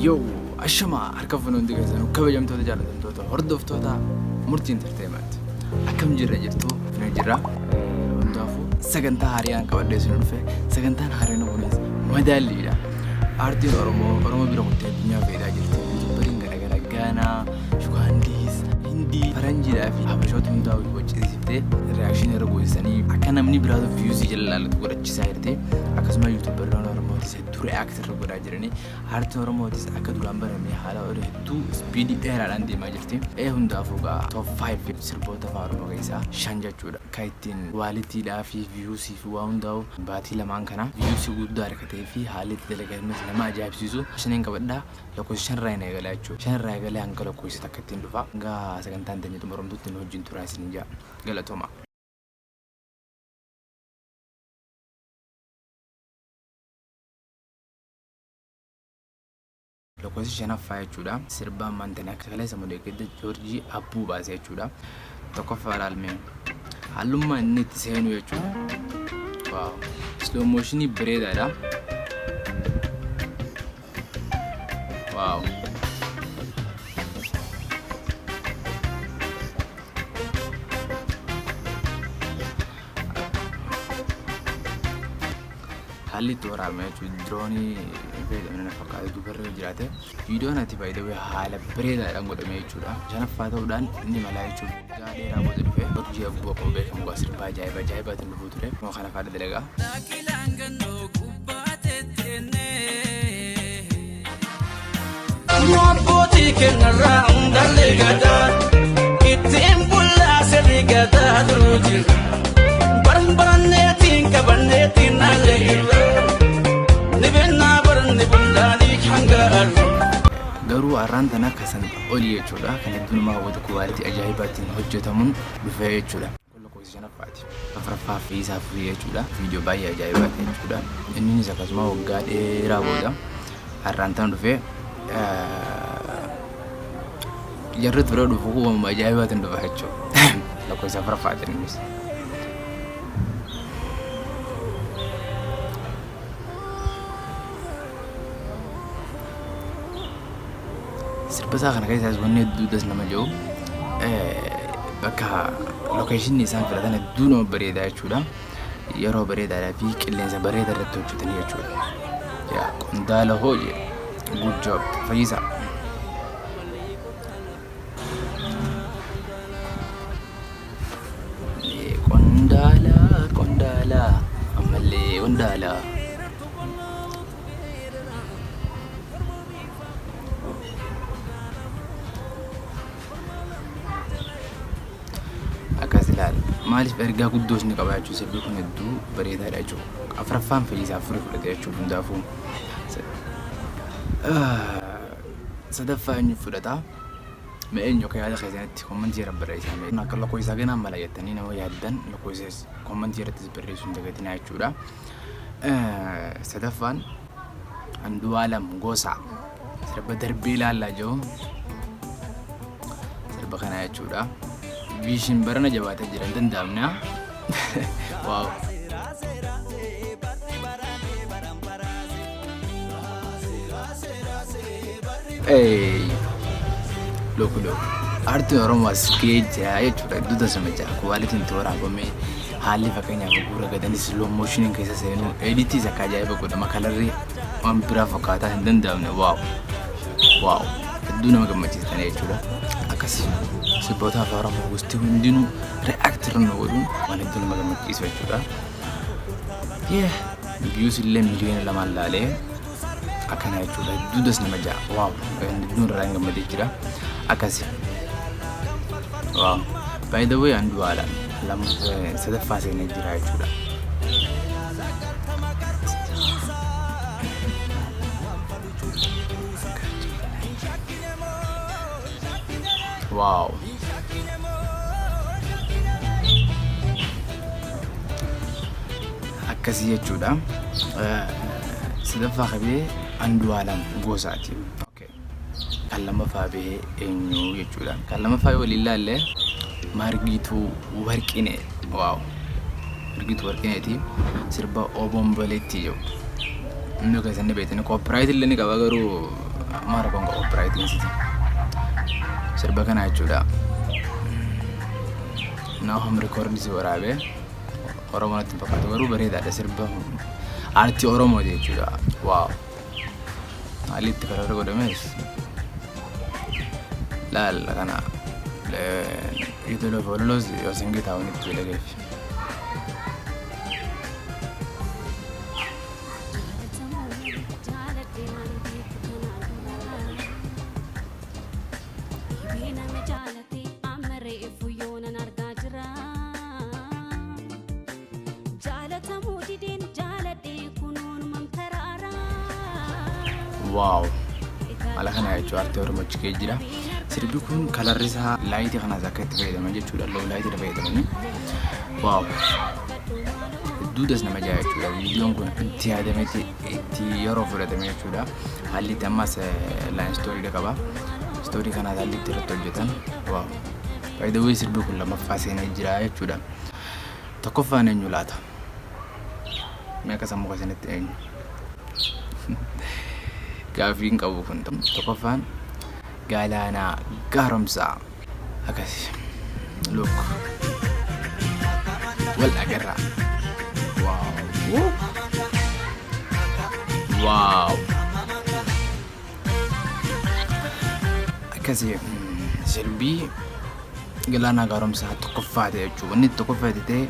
Yoo ashama harka fuune hundi keessanuu kabajamtoota jaallatamtoota hordoftoota Murtii Entertainment. Akkam jirra jirtu? Ni jirra. Hundaafuu sagantaa haariyaan qabadhee isin dhufe. Sagantaan haariyaan kunis madaalliidha. Aartiin Oromoo Oromoo bira kuttee addunyaa fayyaadaa jirti. Yuutuubariin garaagaraa Gaanaa, Shugaandiis, Hindii, Faranjiidhaa fi Habashoota hundaa waccisiiftee reakshinii irra goosisanii akka namni biraatu viyuusii jala ilaalatu godhachiisaa jirti. Akkasuma yuutuubaroonni Oromootis hedduu reaakt irra godhaa jiranii. Aartiin Oromootis akka duraan barame haala oduu hedduu ispiidii dheeraadhaan deemaa jirti. Ee hundaafuu gaa top 5 sirboota afaan Oromoo keessaa 5 jechuudha. Kan ittiin waalitiidhaa fi viyuusii fi waa hundaa'u baatii lamaan kana viyuusii guddaa argatee fi haalli itti dalagames nama ajaa'ibsiisu shaniin qabadhaa lakkoofsa shanirraa hin eegalaa jechuudha. Shanirraa eegalee hanga lakkoofsa takka ittiin dhufa. Hanga sagantaan teenya xumuramtutti nu wajjin turaa isiniin jedha. Galatooma. Lakkoofsa shanaffaa jechuudha. Sirba ammaan tana akka kaleessa Modeegedda Joorjii Abbuu baase jechuudha. Tokkoffaa ilaalmee hallummaa inni itti seenu jechuudha. Waaw. Slow motionii bareedaadha. Waaw. Haalli itti waraabame jechuudha. Diroonii fayyadamne na fakkaata dubarri yoo jiraate. Viidiyoon ati by the way haala bareedaadhaan godhame jechuudha. Shanaffaa ta'uudhaan inni malaa jechuudha. Waggaa dheeraa booda dhufe. Hojii abbuu akkuma beekamu gaa sirba ajaa'iba ajaa'ibaatiin dhufuu ture. Kunoo kana faana dalagaa. Laakilaan gannoo gubbaa tetteenee. Nu abbootii kennarraa hundallee gadaa ittiin bullaa sirrii gadaa duruu jira. Baranbaranneetiin qabanneetiin naallee irra ni bennaa baranni bullaanii hanga arra. Garuu har'aan tana akka san olii jechuudha. Kan hedduu nama hawwatu kuwaalitii ajaa'ibaatiin hojjetamuun dhufee jechuudha. Kun lakkoofsa shanaffaati. Afuraffaa fi isaa afurii jechuudha. Viidiyoo baay'ee ajaa'ibaati jechuudha. Inninis akkasuma waggaa dheeraa booda har'aan tana dhufee jarri ture dhufu kun waanuma ajaa'ibaatiin dhufa jechuudha. Lakkoofsa afuraffaati innis. Sirba isaa kana keessaas wanni hedduu das nama jiru bakka lokeeshinni isaan filatan hedduu nama bareedaa jechuudha. Yeroo bareedaadhaa fi qilleensa bareedaa irratti hojjetanii jechuudha. Yaa qondaala hoo jedhe. Good job. Fayyisaa. Qondaala qondaala ammallee qondaala. Akkas ilaali. Maaliif ergaa guddoos ni qaba jechuudha. Sirbi kun hedduu bareedaadha jechuudha. Afraffaan fayyisaa afurii fudhate jechuudha hundaafuu. Sadaffaa eenyu fudhata? Mee eenyu akka yaada keessanitti kommentii irra barreessaa mee. Akka lakkoofsa ganaan mala jettanii nama yaaddan lakkoofsa kommentii irrattis barreessuu hin dagatinaa jechuudha. Sadaffaan Andu'aalam Gosaa sirba darbee ilaallaa jiru sirba kana jechuudha. Viishin barana jabaatee jira hin danda'amne. Waaw. Hey. Look look. Aartiin Oromoo as ga'ee jira jechuudha. Iddoo tasuma jira. Kuwaalitiin itti waraabame haalli fakkeenyaaf guura gadanis slow motion keessa seenuu editiis akka ajaa'iba godhama kalarri waan biraa fakkaataa hin danda'amne waaw waaw hedduu nama gammachiistanii jechuudha. Akkas sirboota afaan Oromoo gosti hundinuu react irra nu godhuun waan hedduu nama gammachiisu jechuudha. Yeah. Views illee 2 miliyoona laalee akkana jechuudha. Hedduu das nama ja'a. Waaw. Hedduun irraa hin gammadee jira. Akkasi. Waaw. By the way, Andu'aalam lama sadaffaa seenee jira jechuudha. Waaw. Akkasii jechuudha. Sadaffaa qabee Andu'aalam Gosaati. Okay. Kan lammaffaa bahee eenyu jechuudha. Kan lammaffaa yoo waliin ilaalle Margituu Warqinee. Waaw. Margituu Warqineeti sirba Obomboleetti jedhu. Inni keessan ni beektani. Copyright illee ni qaba garuu Maara kun copyrightiin siti. Sirba kana jechuudha. Naahom Records waraabee. Oromoo natti hin fakkaatu, garuu bareedaadha, sirba aartii Oromooti jechuudha. Wow. Haalli itti karoora godhames laal kana Itoloo fi Ololoos yoo singii taa'uun itti dalageef. Dhibee nama jaalate amma reefu yoonan argaa jira. Jaalatamuu dideen jaaladhee kunuun mamtaraara. Wow. Haala kana jechuun aartii Oromoo achi keessa jira. Sirbi kun colorri isaa lightii kanaas akka itti fayyadaman jechuudha. Low lightii fayyadamanii. Wow. Hedduutas nama jaa jechuudha. Viidiyoon kun itti yaadameeti, itti yeroo fudhatame jechuudha. Haalli itti ammas line storydha qaba. Story kanaas haalli itti irratti hojjetan. Wow. Faayidawwan sirbi kun lammaffaa seenee jira jechuudha. Tokkoffaan eenyu laata? Mee akka sammuu keessanitti eenyu? Gaaffii hin qabu kun. Tokkoffaan Galaanaa Gaaromsaa. Akkasi. Look. Wal agarraa. Wow. Wow. Akkasi sirbii Galaanaa Gaaromsaa tokkoffaa ta'e jechuudha. Wanni tokkoffaa ta'e,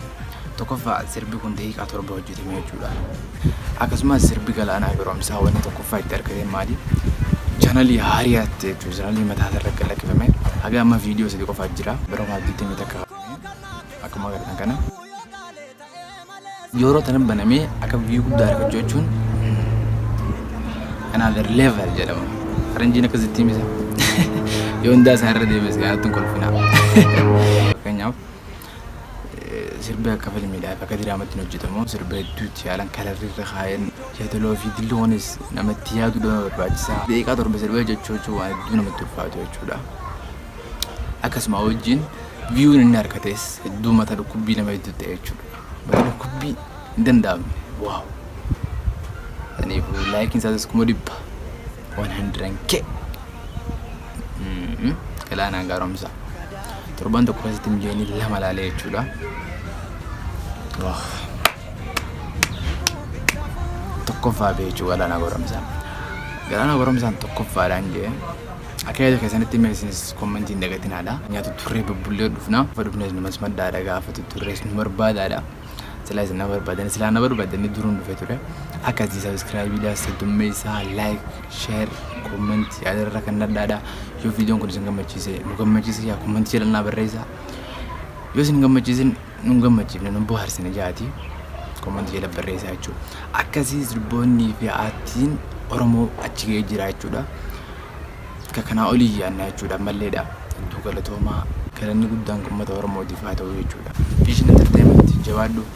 tokkoffaa sirbi kun daqiiqaa 7 hojjetame jechuudha. Akkasumas sirbi Galaanaa Gaaromsaa wanni tokkoffaa itti argate maali? Channelii haariyaatti jechuudha. Channelii mataa irra lakkifame. Haga amma viidiyoo 3 qofaa jira. Bara 2021 akkuma agartan kana. Yeroo tanan banamee akka view guddaa argachuu jechuun another level jedhama. Faranjiin akkasitti himisa. Yoo hundaa isaa irra deebi'es gaariitti hin kolfina. Fakkeenyaaf, sirbi akka filmiidhaaf akka diraamatti hin hojjetamu. Sirba hedduutti yaalan, colorri irra kaayan, yaadaloo fi dilloonis namatti yaaduu nama barbaachisa. Daqiiqaa 7 sirba jechuu jechuun waan hedduu namatti ulfaatu jechuudha. Akkasuma wajjin viewun inni argates hedduu mata dhukkubbii nama hedduu ta'e jechuudha. Mata dhukkubbii hin danda'amne. Wow. Saniifuu likeiin isaatis 100,000. 100K. Galaanaan Gaaromsaa. Torban tokko keessatti miliyoonii 2 laalee jechuudha. Wow. Tokkoffaa ba'e jechuudha Galaanaa Gaaromsaa. Galaanaa Gaaromsaan tokkoffaadhaan jee. Akka yaada keessanitti mee isinis commentii hin dagatinaadha. Nyaata turree bubbullee dhufna. Gaafa dhufnes numas maddaadha, gaafa tutturrees nu barbaadaadha. Silaa isin nama barbaadan, silaa na barbaadanii duruun dhufe ture. Akkasii subscribeiidhaas heddummeessaa, like, share, commentii yaada irra kan nadhaadha. Yoo viidiyoon kun isin gammachiise, nu gammachiise yaa commentii jedhannaa barreessaa. Yoo isin gammachiisin, nu hin gammachiifne, nu bohaarsine jaati commentii jala barreessaa jechuudha. Akkasii sirboonnii fi aartiin Oromoo achi ga'ee jira jechuudha. Akka kanaa olii yaadna jechuudha ammalleedha. Hedduu galatoomaa, galanni guddaan uummata Oromootiif haa ta'u jechuudha. Vision Entertainment, jabaadhu.